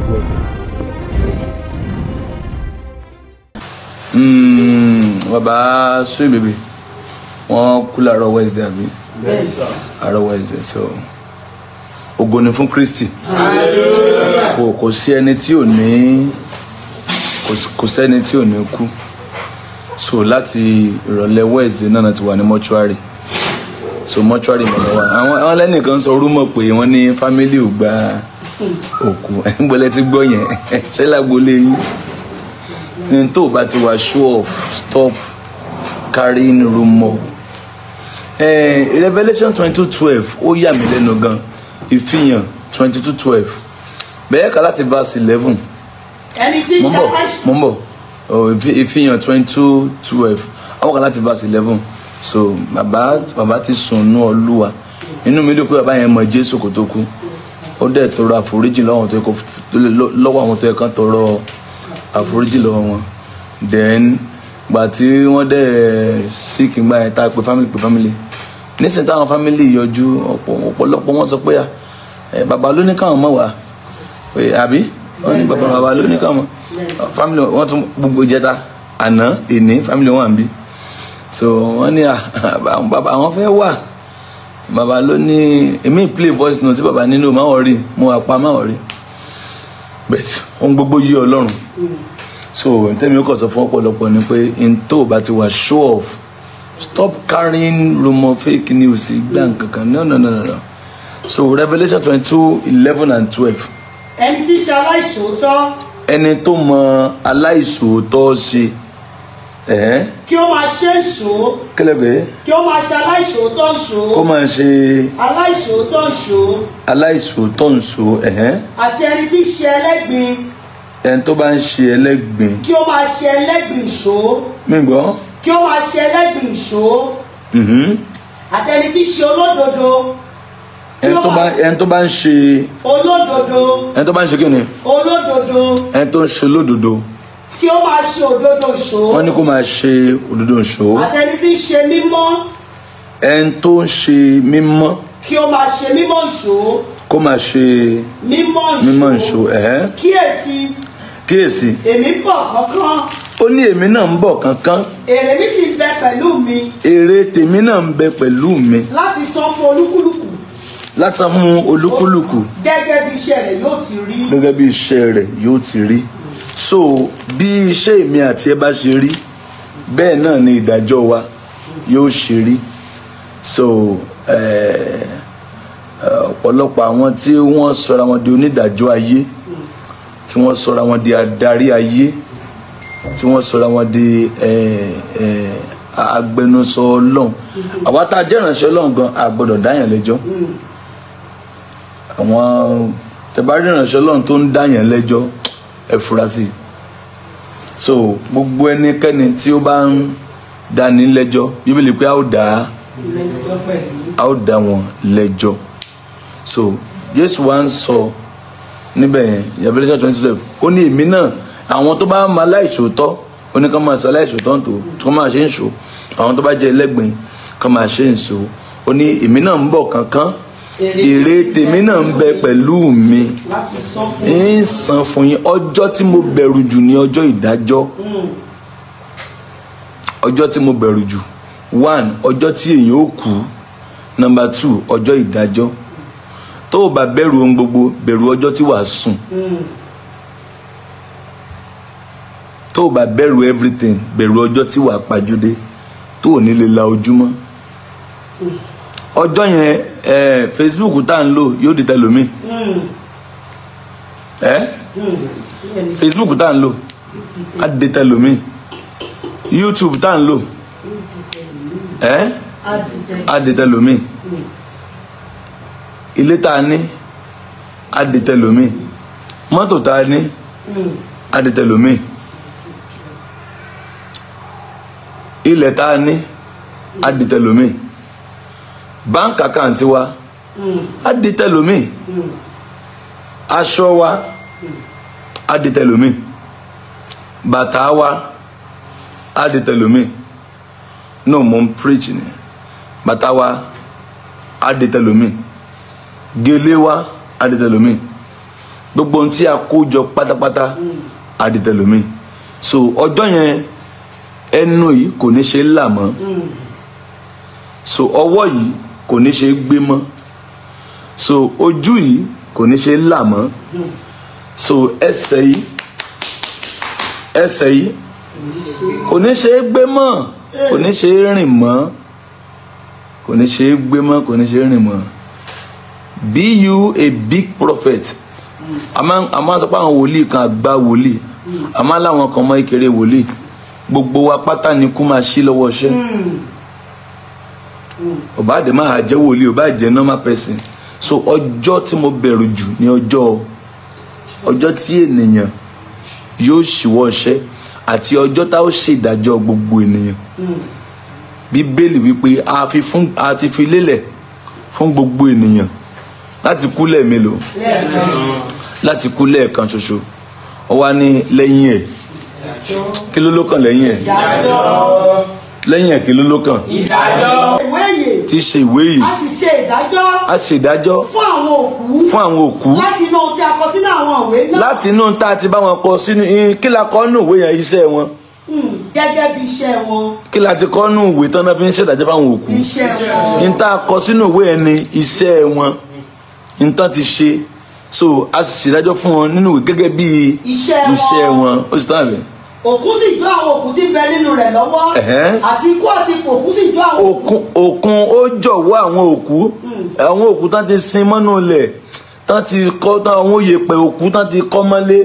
Welcome. Bàbá sweet baby, wọ́n kú láàárọ̀ Wednesday àbí? Àárọ̀ Wednesday, so ògo ni fún Kristi. Kò sí ẹni tí ò ní, kò sẹ́ni tí ò ní kú. So láti ìrọ̀lẹ́ Wednesday náà ti wà ní mọ́ṣúárì. So mọ́ṣúárì mọ̀ wá. Àwọn lẹ́nìkan sọ rúmọ̀ pé wọ́n ní fámílì ò gba òkú. Ńbọ̀lẹ́ ti gbọ́ yẹn. Ṣé lágbolé yín? Ní tó bá ti wà show off, stop carrying rumor. Revelation 22:12 ó yà mí lẹ́nu gan. Ìfihàn 22:12. Bẹ́ẹ̀ ká láti verse 11. Ẹni tí Mo ń bọ̀. Ìfihàn 22:12. Àwọn kan láti verse 11. So bàbá ti sùn nú Olúwa. Inú mi dùn pé bàbá yẹn mọ Jésù kó tó kú. Ó dẹ̀ tọrọ àforíjì lọ́wọ́ àwọn tó yẹ kán tọrọ àforíjì lọ́wọ́ wọn. Then gbà tí wọ́n dẹ̀ sick gbà yẹn tá a pè family. Nísìnyí táwọn family yọjú, ọ̀pọ̀lọpọ̀ wọn sọ pé bàbá ló ní káwọn mọ̀ wá. Àbí? Wọ́n ní bàbá ló ní káwọn mọ̀. Family wọ́n tún gbogbo ìjẹta àná èní family wọn à ń bí. So wọ́n ní bàbá àwọn fẹ́ wà. Bàbá ló ní èmi play voice note tí bàbá nínú máa wọ̀ rí mo wà pa máa wọ̀ rí. But ohun gbogbo yí Ọlọ́run. So tẹ́mi ó kàn sọ fún ọ̀pọ̀lọpọ̀ ni pé n tó bá ti wà show off, stop carrying rumor, fake news gbà nkankan. No. So Revelation 22:11 and 12. Ẹni tí ṣe aláìṣòótọ́. Ẹni tó mọ aláìṣòótọ́ ṣe. Kí ó máa ṣe ìṣó. Kílẹ̀ pé. Kí ó máa ṣe aláìṣòótọ́ ìṣó. Kó máa ṣe. Aláìṣòótọ́ ìṣó. Aláìṣòótọ́ ìṣó. Àti ẹni tí ṣe ẹlẹ́gbin. Ẹni tó bá ń ṣe ẹlẹ́gbin. Kí ó máa ṣe ẹlẹ́gbin ìṣó. Mi gbọ́. Kí ó máa ṣe ẹlẹ́gbin ìṣó. Àti ẹni tí ṣe olódodo. Ẹni tó bá ń ṣe. Olódodo. Ẹni tó bá ń ṣe kí ni? Olódodo. Ẹni tó ń ṣe olódodo. Kí ó máa ṣe òdodo ìṣó. Wọ́n ní kó máa ṣe òdodo ìṣó. Àti ẹni tí ń ṣe mímọ́. Ẹni tó ń ṣe mímọ́. Kí ó máa ṣe mímọ́ ìṣó. Kó máa ṣe mímọ́ ìṣó. Kíyèsí. Kíyèsí. Èmi ń bọ̀ kánkán. Ó ní èmi náà ń bọ̀ kánkán. Èrè mi sì ń bẹ pẹ̀lú mi. Èrè tèmi náà ń bẹ pẹ̀lú mi. Láti san fún olúkúlùkù. Láti san fún olúkúlùkù. Gẹ́gẹ́ bí iṣẹ́ rẹ̀ yóò ti rí. Gẹ́gẹ́ bí iṣẹ́ rẹ̀ yóò ti rí. So bí iṣẹ́ èmi àti ẹ bá ṣe rí, bẹ́ẹ̀ náà ni ìdájọ́ wa yóò ṣe rí. So ọ̀pọ̀lọpọ̀ àwọn tí wọ́n sọra wọn di onídàájọ́ ayé, tí wọ́n sọra wọn di adarí ayé, tí wọ́n sọra wọn di agbẹnusọ Ọlọ́run. Àwa tá a jẹ́ ìránṣẹ́ Ọlọ́run gan, a gbọ́dọ̀ dáyàn lẹ́jọ́. Àwọn tẹ́ bá rí ìránṣẹ́ Ọlọ́run tó ń dáyàn lẹ́jọ́, ẹ fura sí i. So gbogbo ẹnikẹ́ni tí ó bá ń dáni lẹ́jọ́, Bíbélì pé a ó dá wọn lẹ́jọ́. So Jésù wá ń sọ níbẹ̀ yẹn, Revelation 22:12, ó ní èmi náà, àwọn tó bá máa láìṣòótọ́, ó ní kán máa ṣe aláìṣòótọ́ tó kán máa ṣe ń ṣò, àwọn tó bá jẹ́ ẹlẹ́gbin kán máa ṣe ń ṣò. Ó ní èmi náà ń bọ̀ kánkán, èrè tèmi náà ń bẹ pẹ̀lú mi, ń san fún yín. Ọjọ́ tí mo bẹ̀rù jù ní ọjọ́ ìdájọ́. Ọjọ́ tí mo bẹ̀rù jù, 1, ọjọ́ tí èèyàn ó kú. Number 2, ọjọ́ ìdájọ́. Tó o bá bẹ̀rù ohun gbogbo, bẹ̀rù ọjọ́ tí wàá sùn. Tó o bá bẹ̀rù everything, bẹ̀rù ọjọ́ tí wàá pajúdé, tó o ní lè la ojúmọ́. Ọjọ́ yẹn, Facebook tá ń lò yóò di tẹlòmíì. Facebook tá ń lò á di tẹlòmíì. YouTube tá ń lò á di tẹlòmíì. Ilé tá a ní á di tẹlòmíì. Mọ́tò tá a ní á di tẹlòmíì. Ilẹ̀ tá a ní á di tẹlòmíì. Bank account wa á di tẹlòmíì. Aṣọ wa á di tẹlòmíì. Bàtà wa á di tẹlòmíì. No, mo ń preach ni. Bàtà wa á di tẹlòmíì. Gèlè wa á di tẹlòmíì. Gbogbo ohun tí a kó jọ pátápátá àdìtẹ̀lómi. So ọjọ́ yẹn ẹnu yìí kò ní ṣe là mọ́. So ọwọ́ yìí kò ní ṣe gbé mọ́. So ojú yìí kò ní ṣe là mọ́. So ẹsẹ̀ yìí kò ní ṣe gbé mọ́, kò ní ṣe rìn mọ́, kò ní ṣe gbé mọ́, kò ní ṣe rìn mọ́. Be you a big prophet. A máa sọ pé àwọn wòlíì kan àgbà wòlíì, a máa láwọn kan mọ́ ìkéré wòlíì. Gbogbo wa pátá ni kú máa ṣí lọ́wọ́ iṣẹ́. Ò bá dé máa jẹ́ wòlíì, ò bá jẹ́ normal person. So ọjọ́ tí mo bẹ̀rù jù ni ọjọ́ tí ènìyàn yóò ṣíwọ́ iṣẹ́ àti ọjọ́ tá ó ṣèdájọ́ gbogbo ènìyàn. Bíbélì wípé a ti fi lélẹ̀ fún gbogbo ènìyàn láti kú lẹ́ẹ̀mélòó, láti kú lẹ́ẹ̀kan ṣoṣo. Ó wá ní lẹ́yìn ẹ̀ kí ló ló kàn lẹ́yìn ẹ̀? Lẹ́yìn ẹ̀ kí ló ló kàn? Tí ṣe ìwé yìí. A sì ṣe ìdájọ́. A ṣe ìdájọ́ fún àwọn òkú. Fún àwọn òkú. Láti inú ohun tí a kọ sínú àwọn ìwé náà. Láti inú tá a ti bá wọn kọ sínú, kí la kọ nínú ìwé yẹn? Iṣẹ́ wọn. Gẹ́gẹ́ bí iṣẹ́ wọn. Kí la ti kọ nínú ìwé tán náà fi ń ṣèdájọ́ fáwọn òkú? Iṣẹ́ wọn. N tá a kọ sínú ìwé yẹn ni iṣẹ́ wọn. N tán ti ṣe. So a sì ṣèdájọ́ fún wọn nínú ìwé gẹ́gẹ́ bí iṣẹ́ wọn. Ó sì tán àbẹ̀. Òkú sì jó àwọn òkú tí ń bẹ nínú rẹ̀ lọ́wọ́. Àti ikú àti ipò òkú sì jó àwọn òkú. Òkun ó jọ̀wọ́ àwọn òkú. Àwọn òkú tán ti sin mọ́nú ilẹ̀, tán ti kọ́, tán àwọn òyèpẹ̀ òkú tán ti kọ́ mọ́lé.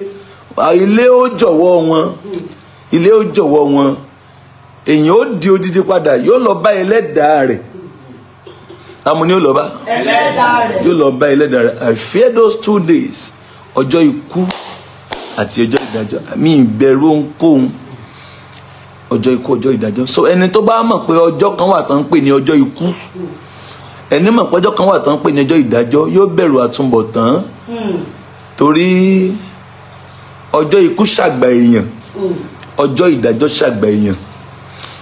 Ilé ó jọ̀wọ́ wọn. Ilé ó jọ̀wọ́ wọn. Èèyàn ó di odidi padà, yóò lọ bá ẹlẹ́dàá rẹ̀. Àmọ́ ni yóò lọ bá? Ẹlẹ́dàá rẹ̀. Yóò lọ bá ẹlẹ́dàá rẹ̀. I fear those 2 days. Ọjọ́ ikú àti ọjọ́ ìdájọ́. Mi ìbẹ̀rù ohunkóhun. Ọjọ́ ikú, ọjọ́ ìdájọ́. So ẹni tó bá mọ̀ pé ọjọ́ kan wà tán ń pè ní ọjọ́ ikú, ẹni mọ̀ pé ọjọ́ kan wà tán ń pè ní ọjọ́ ìdájọ́, yóò bẹ̀rù àtúnbọ̀tán. Torí ọjọ́ ikú ṣàgbà èèyàn, ọjọ́ ìdájọ́ ṣàgbà èèyàn.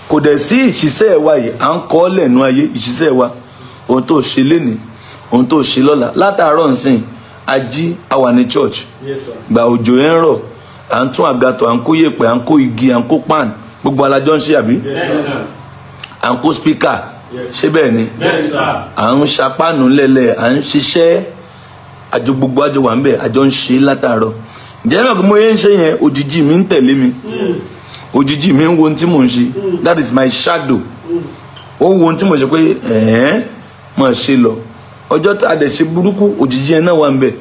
Kò dẹ̀ sí ìṣiṣẹ́ wa yìí, à ń kọ́ lẹ́nu ayé ìṣiṣẹ́ wa. Ohun tó ṣe lénìí, ohun tó ṣe lọ́la. Látàárọ̀ nsìn, ají a wà ní church. Gba òjò yẹn ń rọ̀, à ń tún àga tò, à ń kó yèpẹ̀, à ń kó igi, à ń kó pan. Gbogbo alájọ ń ṣe àbí? À ń kó speaker, ṣé bẹ́ẹ̀ ni? À ń ṣapánu lẹ́lẹ̀, à ń ṣiṣẹ́. Àjọ gbogbo àjọ wà ń bẹ̀, àjọ ń ṣe látàárọ̀. Ǹjẹ́ náà mo yẹn ń ṣe yẹn, òjìji mi ń tẹ̀lé mi. Òjìji mi ń wo ohun tí mò ń ṣe. That is my shadow. Ó ń wo ohun tí mò ń ṣe pé ẹ̀ẹ́n máa ṣe lọ. Ọjọ́ tá a dẹ̀ ṣe burúkú, òjìji yẹn náà wà ń bẹ̀.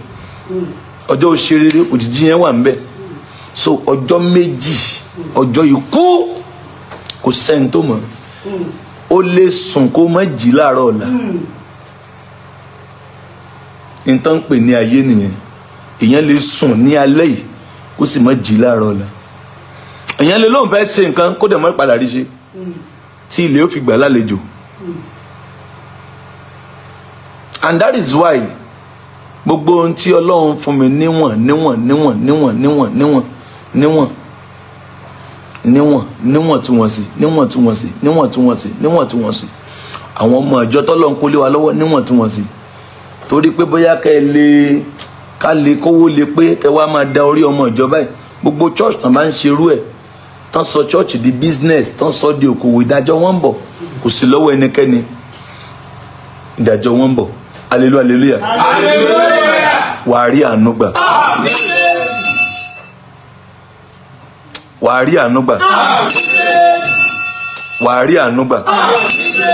Ọjọ́ ó ṣe rere, òjìji yẹn wà ń bẹ̀. So ọjọ́ méjì, ọjọ́ ikú, kò sẹ́ni tó mọ̀. Ó lè sùn kó má jí láàárọ̀ ọ̀la. Nǹkan ń pè ní ayé nìyẹn. Èèyàn lè sùn ní alẹ́ yìí kó sì má jí láàárọ̀ ọ̀la. Èèyàn lè lóun fẹ́ ṣe nǹkan kó dẹ̀ mọ́ ìpadà rí ṣe. Tí ilé ó fi gbà lálejò. And that is why gbogbo ohun tí Ọlọ́run fún mi níwọ̀n níwọ̀n níwọ̀n níwọ̀n níwọ̀n níwọ̀n níwọ̀n níwọ̀n níwọ̀n tí wọ́n sì níwọ̀n tí wọ́n sì níwọ̀n tí wọ́n sì níwọ̀n tí wọ́n sì. Àwọn ọmọ ìjọ tọ́lọ́run kó lé wa lọ́wọ́ níwọ̀n tí wọ́n sì. Torí pé bóyá kẹ́ ẹ lè ká lè kówó lè pé kẹ́ wá máa da orí ọmọ ìjọ báyìí. Gbogbo church tán bá ń ṣerú ẹ̀, tán sọ church di business, tán sọ di òkòwò, ìdájọ́ wọn ń bọ̀. Kò sí lọ́wọ́ ẹnikẹ́ni. Ìdájọ́ wọn ń bọ̀. Hallelujah, hallelujah. Hallelujah. Wàá rí àánú gbà. Wàá rí àánú gbà. Wàá rí àánú gbà.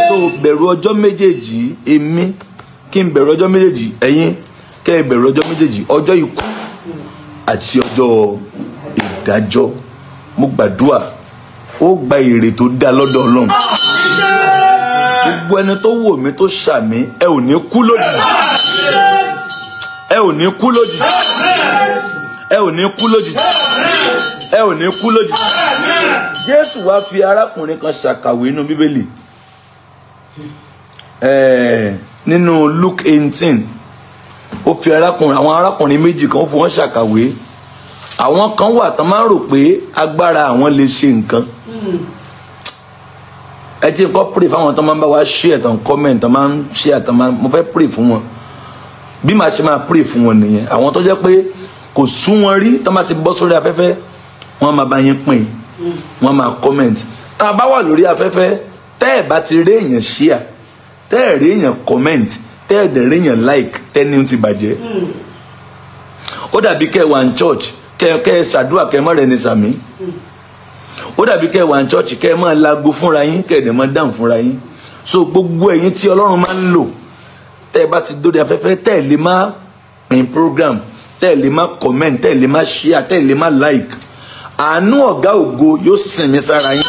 So bẹ̀rù ọjọ́ méjèèjì, èmi kí n bẹ̀rù ọjọ́ méjèèjì, ẹ̀yin kẹ́ ẹ bẹ̀rù ọjọ́ méjèèjì, ọjọ́ ikú àti ọjọ́ ìdájọ́. Mo gbàdúrà ó gba èrè tó dá lọ́dọ̀ Ọlọ́run. Gbogbo ẹni tó wò mí tó ṣàmì, ẹ ò ní kú lójijì. Ẹ ò ní kú lójijì. Ẹ ò ní kú lójijì. Ẹ ò ní kú lójijì. Jésù wá fi arákùnrin kan ṣàkàwé nínú Bíbélì. Nínú Luke 18, ó fi àwọn arákùnrin méjì kan ó fi wọ́n ṣàkàwé. Àwọn kan wà tán máa ń rò pé agbára àwọn lè ṣe nǹkan. Ẹ jẹ́ kó pray fáwọn tán máa ń bá wa share tán comment tán máa ń share tán máa, mo fẹ́ pray fún wọn. Bí màá ṣe máa pray fún wọn nìyẹn. Àwọn tó jẹ́ pé Kò sú wọn rí tó máa ti bọ́ sórí afẹ́fẹ́, wọ́n máa bá yín pín, wọ́n máa comment. Tá a bá wà lórí afẹ́fẹ́, tẹ́ ẹ̀ bá ti rí èèyàn share, tẹ́ ẹ̀ rí èèyàn comment, tẹ́ ẹ̀ dẹ̀ rí èèyàn like, tẹ́ni ti bàjẹ́. Ó dàbí kẹ́ ẹ wà ní church, kẹ́ ẹ ṣàdúrà, kẹ́ ẹ má rẹ̀ ní sàmí. Ó dàbí kẹ́ ẹ wà ní church, kẹ́ ẹ máa lago fúnra yín, kẹ́ ẹ dẹ̀ máa dáhùn fúnra yín. So gbogbo ẹ̀yin tí Ọlọ́run máa ń lò, tẹ́ ẹ bá ti dórí afẹ́fẹ́, tẹ́ ẹ lè má pín program, tẹ́ ẹ lè má comment, tẹ́ ẹ lè má share, tẹ́ ẹ lè má like, àánú ọ̀gá ògo yóò sinmi sára yín.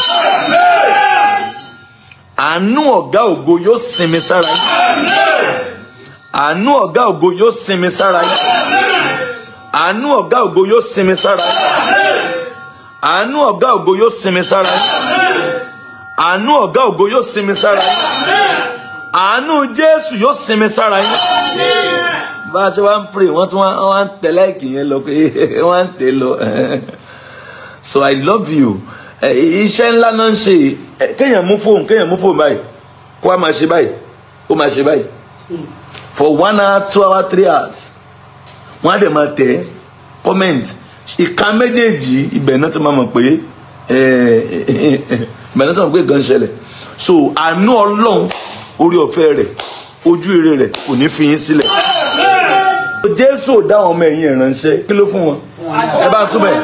Àánú ọ̀gá ògo yóò sinmi sára yín. Àánú ọ̀gá ògo yóò sinmi sára yín. Àánú ọ̀gá ògo yóò sinmi sára yín. Àánú ọ̀gá ògo yóò sinmi sára yín. Àánú ọ̀gá ògo yóò sinmi sára yín. Àánú Jésù yóò sinmi sára yín. Bá a ṣe wá ń pray, wọ́n tún wá ń tẹ láìkì yẹn lọ pé wọ́n ń tẹ lọ. So I love you. Iṣẹ́ ńlá náà ń ṣe. Kéèyàn mú fóònù báyìí, kó a máa ṣe báyìí, ó máa ṣe báyìí for 1 hour, 2 hours, 3 hours. Wọ́n á dẹ̀ máa tẹ̀ comment. Ìka méjèèjì ibẹ̀ náà ti máa mọ̀ pé ibẹ̀ náà ti máa mọ̀ pé nǹkan ń ṣẹlẹ̀. So àánú Ọlọ́run, orí ọ̀fẹ́ rẹ̀, ojú ire rẹ̀ kò ní fi yín sílẹ̀. Jésù ò dá àwọn ọmọ ẹ̀yìn ìránṣẹ́, kí ló fún wọn? Ẹ bá túbẹ̀.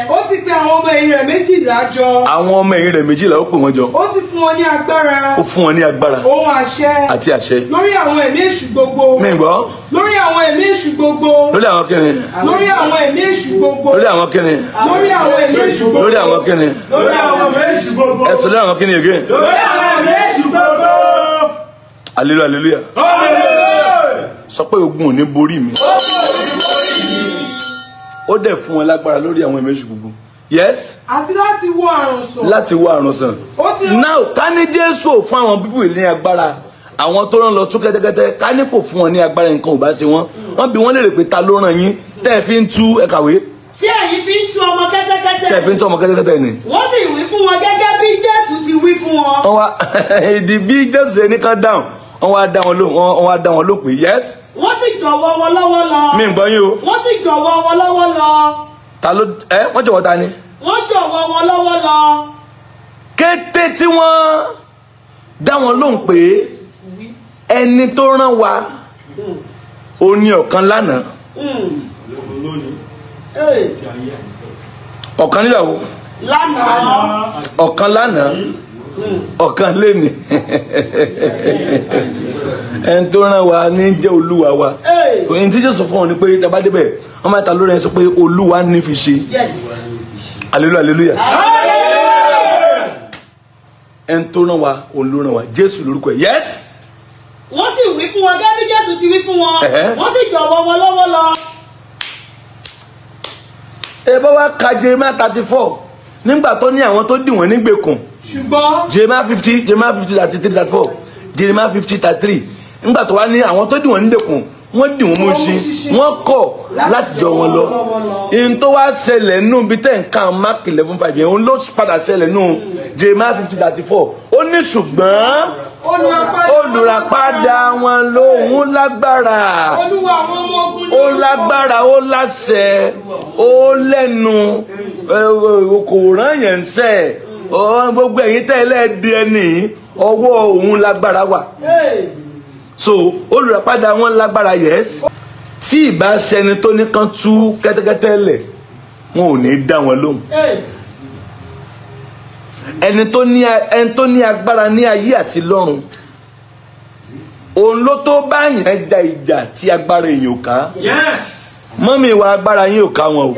Ó sì pè àwọn ọmọ ẹ̀yìn rẹ̀ méjìlá jọ. Àwọn ọmọ ẹ̀yìn rẹ̀ méjìlá ó pè wọ́n jọ. Ó sì fún wọn ní agbára. Ó fún wọn ní agbára. Ohun àṣẹ. Àti àṣẹ. Lórí àwọn ẹ̀mí èṣù gbogbo. Mi gbọ́. Lórí àwọn ẹ̀mí èṣù gbogbo. Lórí àwọn kíni. Lórí àwọn ẹ̀mí èṣù gbogbo. Lórí àwọn kíni. Lórí àwọn ẹ̀mí èṣù gbogbo. Lórí àwọn kíni. Lórí àwọn ẹ̀mí èṣù gbogbo. Ẹ sọ lórí àwọn kíni again. Lórí àwọn ẹ̀mí èṣù gbogbo. Hallelujah, hallelujah. Sọ pé ogun ò ní borí mi. Ó dẹ̀ fún wọn lágbára lórí àwọn ẹ̀mí èṣù gbogbo. Yes. Àti láti wo àrùn sàn. Láti wo àrùn sàn. Now ká ní Jésù ò fún àwọn bíbù ní agbára, àwọn tó rán lọ tú kẹ́tẹ́kẹ́tẹ́, ká ní kò fún wọn ní agbára, nǹkan ò bá ṣe wọ́n. Wọ́n bi wọ́n léèrè pé ta ló rán yín tẹ́ ẹ fi ń tú, ẹ kàwé. Tí ẹ̀yin fi ń tú ọmọ kẹ́tẹ́kẹ́tẹ́. Tẹ́ ẹ fi ń tú ọmọ kẹ́tẹ́kẹ́tẹ́ ni. Wọ́n sì wí fún wọn gẹ́gẹ́ bí Jésù ti wí fún wọn. Wọ́n wá ìdí bí Jésù ẹni kan dáhùn, wọ́n wá dá wọn lóhùn, wọ́n wá dá wọn lóhùn pé yes. Wọ́n sì jọ̀wọ́ wọn lọ́wọ́ lọ. Mi ń gbọ́ yín o. Wọ́n sì jọ̀wọ́ wọn lọ́wọ́ lọ. Ta ló ẹ wọ́n jọ̀wọ́ ta ni. Wọ́n jọ̀wọ́ wọn lọ́wọ́ lọ. Kété tí wọ́n dá wọn lóhùn pé ẹni tó rán wa ó ní ọ̀kan lánàá, ọ̀kan níyàwó lánàá, ọ̀kan lánàá, ọ̀kan léni. Ẹni tó rán wa ní jẹ́ Olúwa wa. Òyìn tí Jésù fún ọ ni pé tàbá débẹ̀ wọ́n máa ta lórí ẹ sọ pé Olúwa ní fi ṣe. Hallelujah, hallelujah. Ẹni tó rán wa, òun ló rán wa, Jésù lórúkọ ẹ. Yes. Wọ́n sì wí fún wọn gẹ́gẹ́ bí Jésù ti wí fún wọn. Wọ́n sì jọ̀wọ́ wọn lọ́wọ́ lọ. Ẹ bá wá ka Jeremiah 34 nígbà tó ní àwọn tó dì wọ́n nígbèkùn. Ṣùgbọ́n Jeremiah 50, Jeremiah 50, 33, 34, Jeremiah 50, 33. Nígbà tó wá ní àwọn tó dì wọ́n nígbèkùn, wọ́n dì wọ́n mú ṣin, wọ́n kọ̀ láti jọ wọn lọ. Ihun tó wá ṣẹlẹ̀ nù bí tẹ̀ ń kan Mark 11:5 yẹn, òun ló padà ṣẹlẹ̀ nù Jeremiah 50, 34. Ó ní ṣùgbọ́n olùràpadà wọn lòun lágbára, ó lágbára, ó láṣẹ, ó lẹ́nu, kò rán yẹn ń sẹ́. Gbogbo ẹ̀yin tẹ́lẹ̀ di ẹni ọwọ́ òun lágbára wà. So olùràpadà wọn lágbára. Yes. Tí ìbá ṣẹni tó ní kan tú kẹ́tẹ́kẹ́tẹ́ lẹ̀, wọn ò ní dá wọn lóhùn. Ẹni tó ní agbára ní ayé àti lọ́run, òun ló tó bá yẹn ja ìjà tí agbára èèyàn ò ká. Mọ́mì wa, agbára yín ò ká wọn o.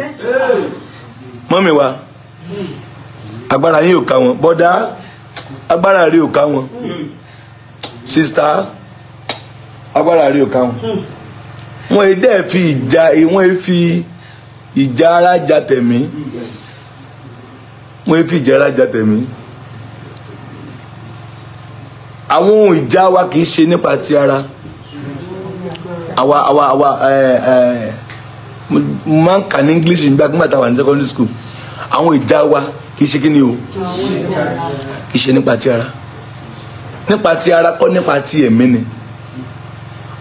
Mọ́mì wa, agbára yín ò ká wọn. Bọ́dá, agbára rí ò ká wọn. Sista, agbára rí ò ká wọn. Wọ́n dẹ̀ fi ìjà, wọ́n fi ìjà ara ja tẹ̀mí. Wọ́n fi ìjà ara ja tẹ̀mí. Àwọn ohun ìjà wa kì í ṣe nípa ti ara. Àwa mo máa ń kà ní English nígbà tá a wà ní secondary school. Àwọn ìjà wa kì í ṣe kí ni o, kì í ṣe nípa ti ara. Nípa ti ara kọ́, nípa ti ẹ̀mí ni.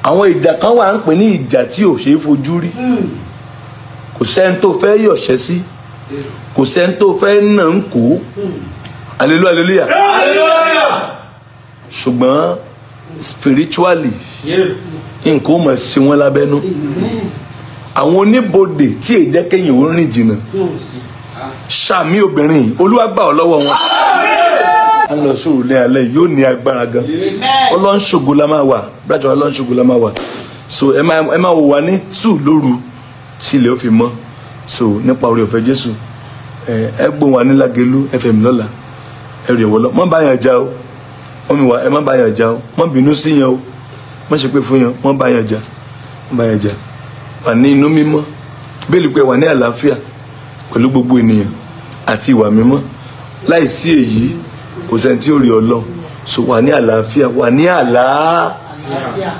Àwọn ìjà kan wà ń pè ní ìjà tí ò ṣe é fojú rí. Kò sẹ́ni tó fẹ́ yọ̀ṣẹ́ sí, kò sẹ́ni tó fẹ́ nà ń kó. Hallelujah, hallelujah. Ṣùgbọ́n spiritually nǹkan ó mọ̀ sí wọn lábẹ́nú. Àwọn oníbodè tí èyí jẹ́ kéèyàn ó rìn jìnnà. Sàmì obìnrin, Olúwa gbà ọ́ lọ́wọ́ wọn. A lọ sóòrù ní alẹ́ yóò ní agbára gan. Ọlọ́nṣogo la máa wà, bírájọ Ọlọ́nṣogo la máa wà. So ẹ máa wò wá ní 2 lóru tí ilẹ̀ ó fi mọ́. So nípa oore ọ̀fẹ́ Jésù, ẹ gbóhùn wa ní Lágelú FM lọ́la. Ẹ rí ẹ̀wọ̀ lọ, mọ́ bá yàn já o, mọ́ mi wá, ẹ má bá yàn já o, mọ́ bínú sí yẹn o, mọ́ ṣe pé fún yẹn, mọ́ bá yàn já, mọ́ bá yàn já. Wà ní inú mímọ́, bẹ́ẹ̀ pé wà ní àlàáfíà pẹ̀lú gbogbo ènìyàn àti ìwà mímọ́. Láìsí èyí kò sẹ́ni tí ó rí Ọlọ́run. So wà ní àlàáfíà, wà ní àlàáfíà.